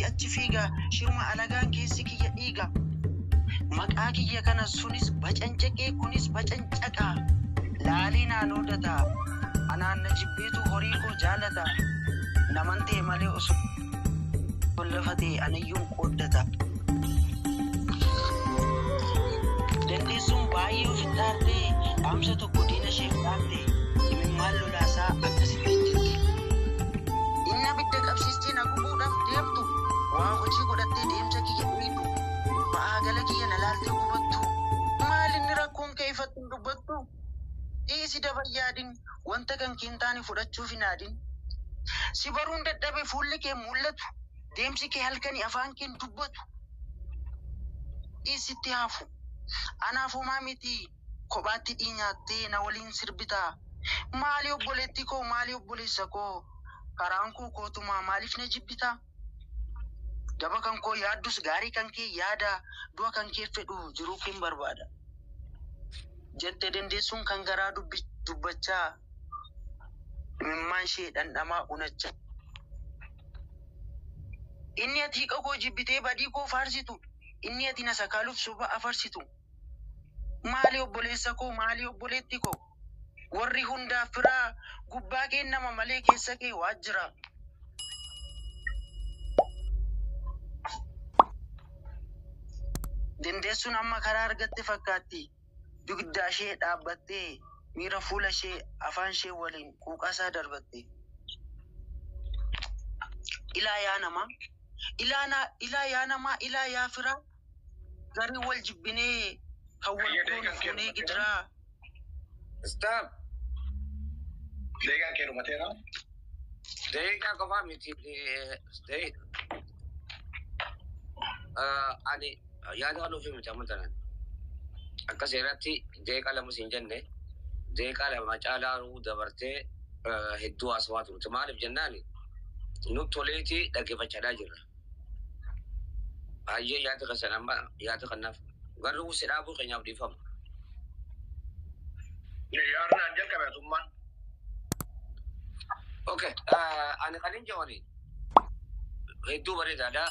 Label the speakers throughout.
Speaker 1: achi fiiga, shirma alagaan keessi kiyya dhiiga. Maqaa kiyya kana sunis bacancaqee kunis bacancaqa. Laalii naan oodata. Anaan na jibbeetu horii koo jaalata. Naman ta'e malee osoo lafa ta'e anayyuun qooddata. Dandeessuun baay'ee ofitti aartee dhaamsa tokko diina isheef dhaamte imimmaan lolaasaa akkasitti jirti. Inni abidda qabsiistee na gubuudhaaf deemtu waa hojii godhattee deemsa kiyya dhiitu ba'aa gala kiyya na laaltee hubattu maal inni rakkoon kee ifatti hin dubbattu dhiisi daban yaadin wanta kan kee hin taane fudhachuuf hin yaadin. Si baruun dadhabe fuulli kee mul'atu deemsi kee halkanii afaan kee hin dubbatu dhiisitti hafu. Anaaf homaa miti kophaatti dhinyaattee na waliin sirbitaa. Maali obboleetti koo maali obboleessa koo karaan koo kootumaa maaliif na jibbitaa? Daba kan koo yaaddus gaarii kan kee yaada du'a kan kee fedhu jiruu kee hin barbaada. Jette dandeessuun kan garaa dubbachaa imimmaan ishee dhandhamaa unachaa. Inni ati hiika koo jibbitee badii koo faarsitu inni ati na sakaaluuf soba afarsitu. Maali obboleessa koo maali obboleetti koo warri hundaaf firaa gubbaa kee nama malee keessa kee waa jira. Dandeessuun amma karaa argatte fakkaatti. Dugda ishee dhaabbattee miira fuula ishee afaan ishee waliin quuqasaa darbatte. Ilaa yaa namaa, ilaa yaa namaa, ilaa yaa firaa garii wal jibbinee kan wal
Speaker 2: Fayyadee
Speaker 1: goonu
Speaker 2: kan kee
Speaker 1: fuunee
Speaker 2: dhumateera.
Speaker 1: gidiraa.
Speaker 3: Stop.
Speaker 2: Deegaan kee dhumateera.
Speaker 3: Daqiiqaa qofaa miti. Ani yaada kan ofii miti amma tanan. Akka seeratti daqiiqaa 2 siin jenne daqiiqaa 2 caalaa dabartee hedduu haasawaa turte. Maaliif jennaan nu toleeti dhaggeeffachaa jirra. Baay'ee yaada keessan amma yaada kanaaf garuu si dhaabuu keenyaaf dhiifama.
Speaker 2: Yaadnaan jalqabe atummaan.
Speaker 3: Okay, ani kan hin jedhani hedduu bareedaadha.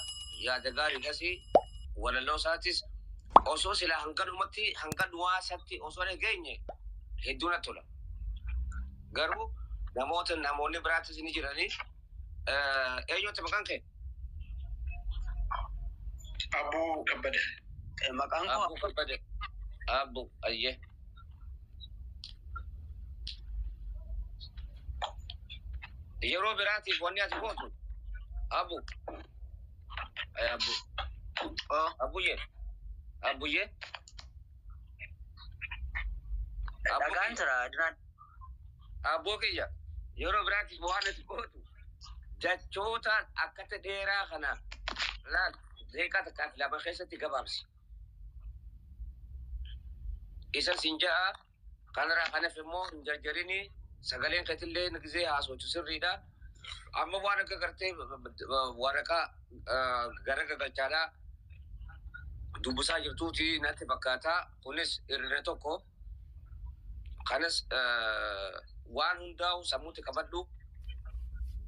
Speaker 3: Yaada gaariidhas walaloo isaatis osoo silaa hanga dhumatti hanga dhumaasatti osoo dhageenye hedduu natti tola. Garuu namoota namoonni biraattis ni jiranii. Eenyutti maqaan kee?
Speaker 2: Abbuu Kabbada.
Speaker 1: Maqaan koo
Speaker 3: Abbuu Kabbada. Abbuu ayyee. Yeroo biraatiif wanni ati gootu Abbuu. Abbuu.
Speaker 1: Oh,
Speaker 3: Abbuyyee. Abbuyyee. Abbuu
Speaker 1: dhagaan
Speaker 3: kiyya.
Speaker 1: jira Adnaan.
Speaker 3: Abbuu kiyya. Yeroo biraatiif waan ati gootu jechoota akkata dheeraa kana laal daqiiqaa takkaaf 2 keessatti gabaabsi. Isa siin ja'a kanarraa kanaaf immoo hin jarjarini sagaleen keetillee gisee haasoftu sirriidha. Amma waan akka gartee waraqaa gara gagalchaadhaa dubbisaa jirtuuti natti fakkaata. Kunis hir'ina tokko. Kanas waan hundaa'u sammuutti qabadhu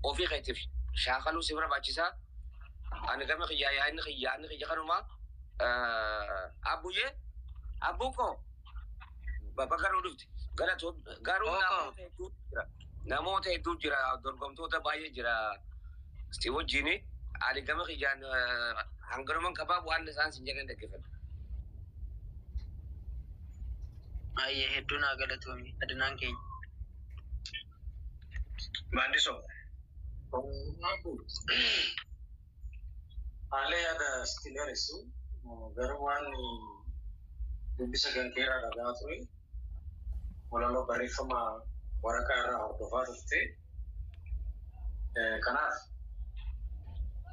Speaker 3: ofii keetiif shaakaluu si barbaachisaa. Ani gama kiyyaa yaadni kiyyaa inni kiyya kanuma. Abbuyyee abbuu koo bakka nu dhufte galatoon garuu
Speaker 1: Ooko.
Speaker 3: namoota hedduu jira. Namoota hedduu jira dorgomtoota baay'ee jira. Si wajjin ani gama kiyyaan hanganuman qabaa waan isaan sin jedhan dhaggeeffadha.
Speaker 1: Ayyee hedduu naa galatoomi Adnaan keenya.
Speaker 2: Maandisoo.
Speaker 4: Haala yaada sitti dheeressu garuu waan dubbisa kan kee irraa dhagaa ture walaloo barreeffama waraqaa irraa hordofaa turte. Kanaaf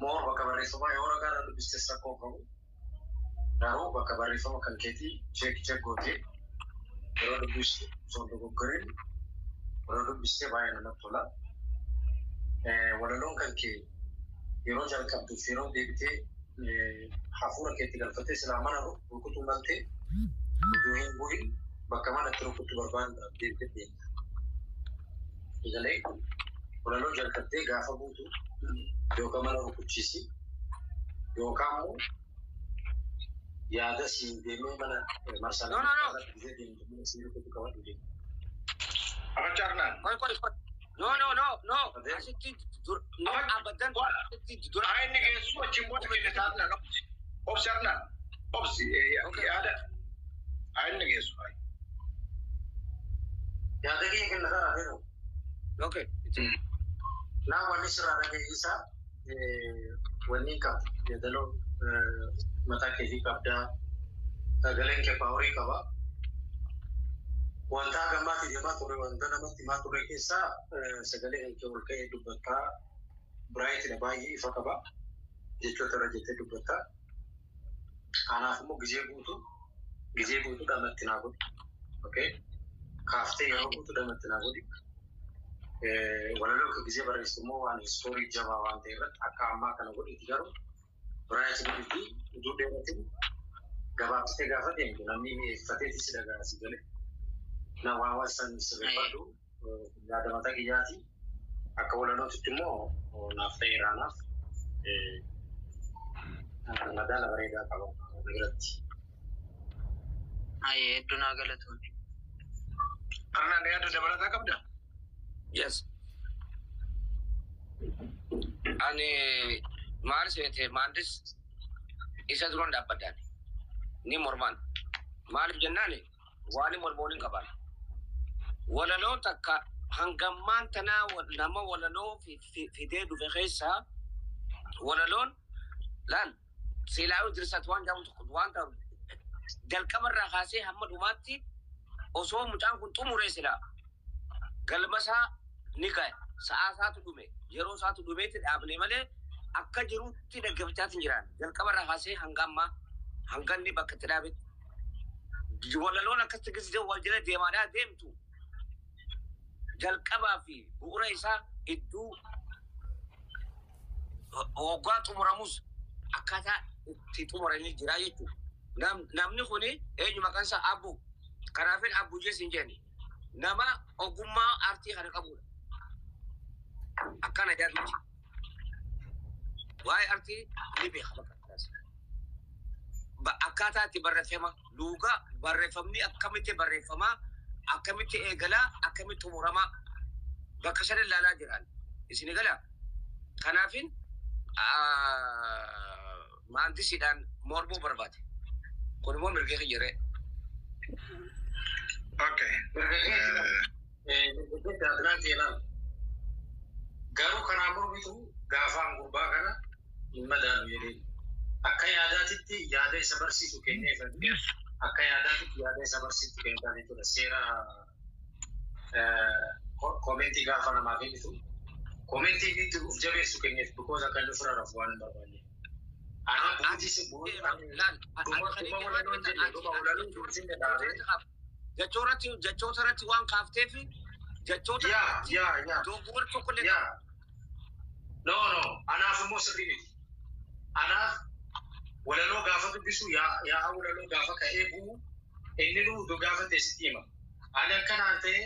Speaker 4: moor bakka barreeffamaa yoo waraqaa irraa dubbistes rakkoo qabu garuu bakka barreeffama kan keetii cheek cheek gootee yeroo dubbistu osoo hin dogoggorin yeroo dubbistee baay'ee namatti tola. Walaloon kan kee yeroo jalqabduuf yeroo deebitee hafuura keetti galfattee silaa mana rukutuu maltee iddoo hin bu'in bakka manatti rukutu barbaadu deebitee deemta. Egalee walaloo jalqabdee gaafa buutu yookaan mana rukuchiisi Yookaan immoo yaada siin deemee mana marsaa
Speaker 3: No, no, no.
Speaker 4: gisee deemte mana siin rukutu qabadhu deemu.
Speaker 2: Afacha Arnaan.
Speaker 3: Qoy, qoy, qoy. No, no, no, no. Asitti dur no abadan asitti dura.
Speaker 2: Haa inni geessu achiin booda kennita Arnaan. Obsi Arnaan. Obsi yaada. Haa inni geessu.
Speaker 4: Yaada kiyya kenna karaa feetu.
Speaker 3: Okay.
Speaker 4: Naa wanni sirraa dhaga'iisa wanni qabu yeedaloo mataa keetii qabdaa sagaleen kee paaworii qaba. Wanta gammaatti deemaa ture wanta namatti himaa ture keessaa sagalee kan kee ol ka'ee dubbattaa biraayitidha baay'ee ifa qaba jechoota irra jettee dubbattaa. Kanaaf immoo gizee guutuu dhamatti naa godhi. Okay? Kaaftee yeroo guutuu dhamatti naa godhi. Walaloo kee gizee barreessitu immoo waan istoorii jabaa waan ta'e irratti akka ammaa kana godhiti garuu biraayit godhiti utuu dheeratin gabaabsitee gaafa deemtu namni mi'eeffateeti si dhagaa si galee. Na waan waan san sirreeffadhu yaada mataa kiyyaati. Akka walalootitti immoo naaf ta'eera naaf madaala bareedaa qaba na biratti.
Speaker 1: Ayyee, hedduu naa galatoomne.
Speaker 2: Arnaan yaada dabalataa qabdaa?
Speaker 3: Yes. Ani maal seete maandis isa duran dhaabbadhaan ni mormaan. Maaliif jennaan waan mormoon hin qaban. Walaloo takka hangammaan tanaa nama walaloo fidee dhufe keessaa walaloon laal seelaayuu dirsaat waan jedhamu tokko waan ta'u jalqabarraa kaasee hamma dhumaatti osoo mucaan kun xumuree silaa galmasaa ni ga'e. Sa'aa isaatu dhume, yeroo isaatu dhumeetti dhaabne malee akka jirutti dhaggeeffachaatiin jiraan jalqabarraa kaasee hanga ammaa hanga inni bakka itti dhaabetti. Walaloon akkasitti gisee wal jala deemaadhaa deemtu jalqabaa fi bu'uura isaa iddoo hoggaa xumuramus akkaataa itti xumuranii jira jechuudha. Namni kuni eenyu maqaan isaa Abbu. Kanaafin Abbu jees hin jenni. Nama ogummaa aartii kana qabudha. Akkana jaaduuti. Waa'ee aartii ni beeka bakka kanaas. Akkaataa itti barreeffama luugaa barreeffamni akkamitti barreeffamaa, akkamitti eegalaa, akkamitti xumuramaa bakka sana ilaalaa jiran isin gala. Kanaafin maandisiidhaan mormuu barbaade. Kun immoo mirga kiyyaree.
Speaker 2: Okay.
Speaker 4: Mirga Adnaan Jeelaan. Garuu kanaa mormitu gaafaan gurbaa kana hin madaalu jedhee. Akka yaadaatitti yaada isa barsiisu kenneef, akka yaadaatitti yaada isa barsiisu kenneef jechuudha. Seera koomentii gaafa namaa kennitu koomentii inni uf jabeessu kenneef because akka inni ofirraa rafu waan hin barbaanne. Ana buutis dhuma walaloon jenne dhuma walaloon dursine dhaabee.
Speaker 3: Jechoota irratti waan kaafteef jechoota
Speaker 4: Yaa yaa yaa.
Speaker 3: dogoggora tokko illee
Speaker 4: Yaa. No, no. Anaaf immoo sirrii miti. Anaaf walaloo gaafa dubbisu yaa'a walaloo gaafa ka'ee bu'u inni nu gaafa ta'e sitti hima. Ani akkanaan ta'e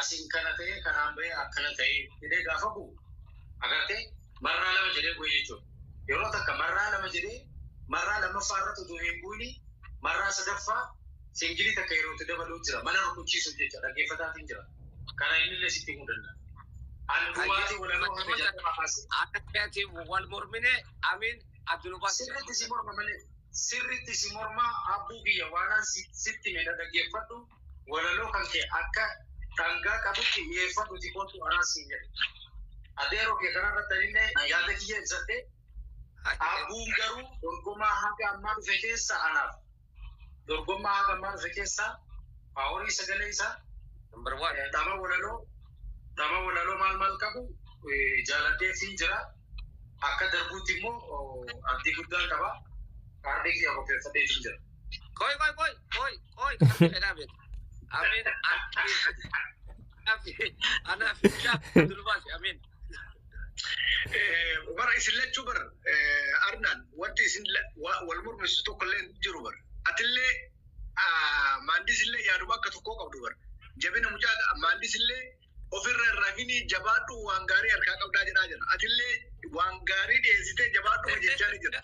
Speaker 4: asiin kana ta'e kanaan ba'e akkana ta'e jedhee gaafa bu'u agartee marraa lama jedhee bu'e jechuudha. Yeroo takka marraa lama jedhee marraa lammaffaa irratti utuu hin bu'ini marraa sadaffaa singilii takka yeroo itti dabaluu jira mana rukuchiisuuf jecha dhaggeeffataatiin jira. Kana innillee sitti himuu danda'a. Ani dhugaatii walaloo hanga jalqabaa kaasee
Speaker 3: Akka ta'eeti wal mormine amiin Abdulbaas.
Speaker 4: Sirriitti si morma malee sirriitti si morma abbuu kiyya waanaan sitti mee dhaggeeffadhu walaloo kan kee akka dhangaa qabutti mi'eeffadhuti kootu anaan siin jedhe. Adeeroo kee kanarratti anillee yaada kiyya ibsadhee abbuun garuu dorgomaa haga ammaa dhufe keessa anaaf dorgomaa haga ammaa dhufe keessa paaworii sagalee isaa
Speaker 3: Number one.
Speaker 4: Dhama walaloo maal maal qabu jaaladhee fi jira. Akka darbuutti immoo abdii guddaan qaba. Kaardii kiyya qopheeffadhee fi jira.
Speaker 3: Koi, koi, koi, koi, koi. Fedhaa beeku. Amiin. Anaaf Abdulbaas amiin.
Speaker 2: Bara isin lachuu bar Arnaan wanti isin wal mormisisu tokko illee hin jiru bar. Atillee maandis illee yaaduma akka tokkoo qabdu bar. Jabina mucaa maandis illee ofirra hin rafinii jabaadhu waan gaarii harkaa qabdaa jedhaa jira. Atillee waan gaarii dhiyeessitee jabaadhu jechaa ni jira.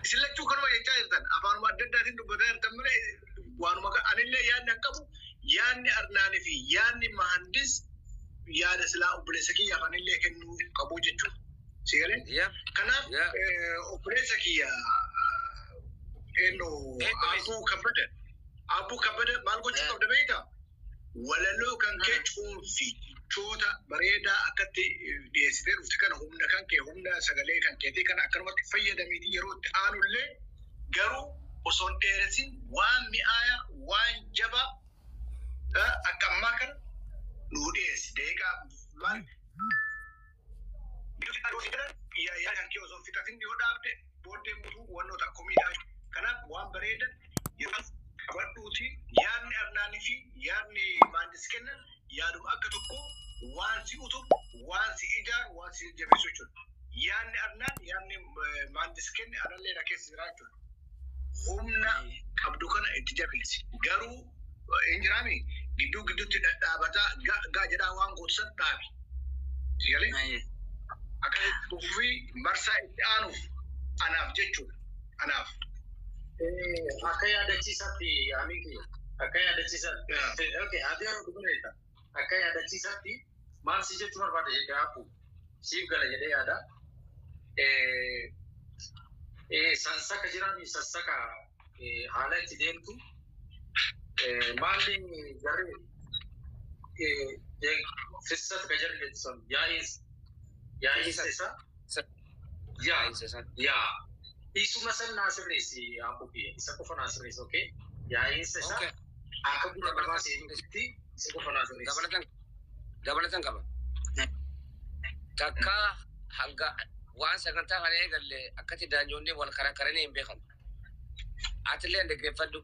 Speaker 2: Isin lachuu kanuma jechaa jirtan, afaanuma adda addaatiin dubbataa jirtan malee waanuma anillee yaadni an qabu, yaadni Arnaanii fi yaadni Mahandis yaada silaa obboleessa kiyyaaf anillee kennuu qabu jechuudha. Si galee? Kanaaf obboleessa kiyya eenyu Abbuu Kabbada. Abbuu Kabbada maal gochuu qabda beektaa? Walaloo kan kee cuunfi, choota bareedaa akkatti dhiyeessitee dhufte kana, humna kan kee, humna sagalee kan keetii kana akkanumatti fayyadamiitii yeroo itti aanullee garuu osoo hin dheeressin waan mi'aaya, waan jabaa akka ammaa kana nuu dhiyeessi. Deeqaa maal yaa kan kee osoo hin fixatin yoo dhaabde booddee mutuu wannoota komiidhaa. Kanaaf waan bareeda yeroo qabadhuuti, yaadni Arnaanii fi yaadni Maandis kennan yaaduma akka tokko, waan si utubu, waan si ijaaru, waan si jabeessu jechuudha. Yaadni Arnaan, yaadni Maandis kenne anallee na keessa jira jechuudha. Humna qabdu kana itti jabeessi. Garuu hin jiraami, gidduu gidduutti dhadhaabataa gaa jedhaa waan gootu san dhaabi. Si galee? Akkasitti fufii marsaa itti aanuuf anaaf jechuudha. Anaaf.
Speaker 4: Akka yaadachiisaatti, amiin kiyya. Akka yaadachiisaatti. Okay, ati yeroo dubareetta. Akka yaadachiisaatti maal si jechuu barbaada jedhee hafu siif gala jedhee yaada. Sansaka jiraami, sansaka haala itti deemtu maalli garee fissat ka jedhu jettu sun yaa'iinsa isaa yaa isuma san naa sirreessi, hafu kiyya, isa qofa naa sirreessi, okay, yaa'iinsa isaa akka gurra namaa seenutti isa qofa naa sirreessi.
Speaker 3: Dabalatan qaba. Takka hanga waan sagantaa kana eegalle akkatti daanyoonni wal karakaranii hin beekan. Atillee dhaggeeffadhu.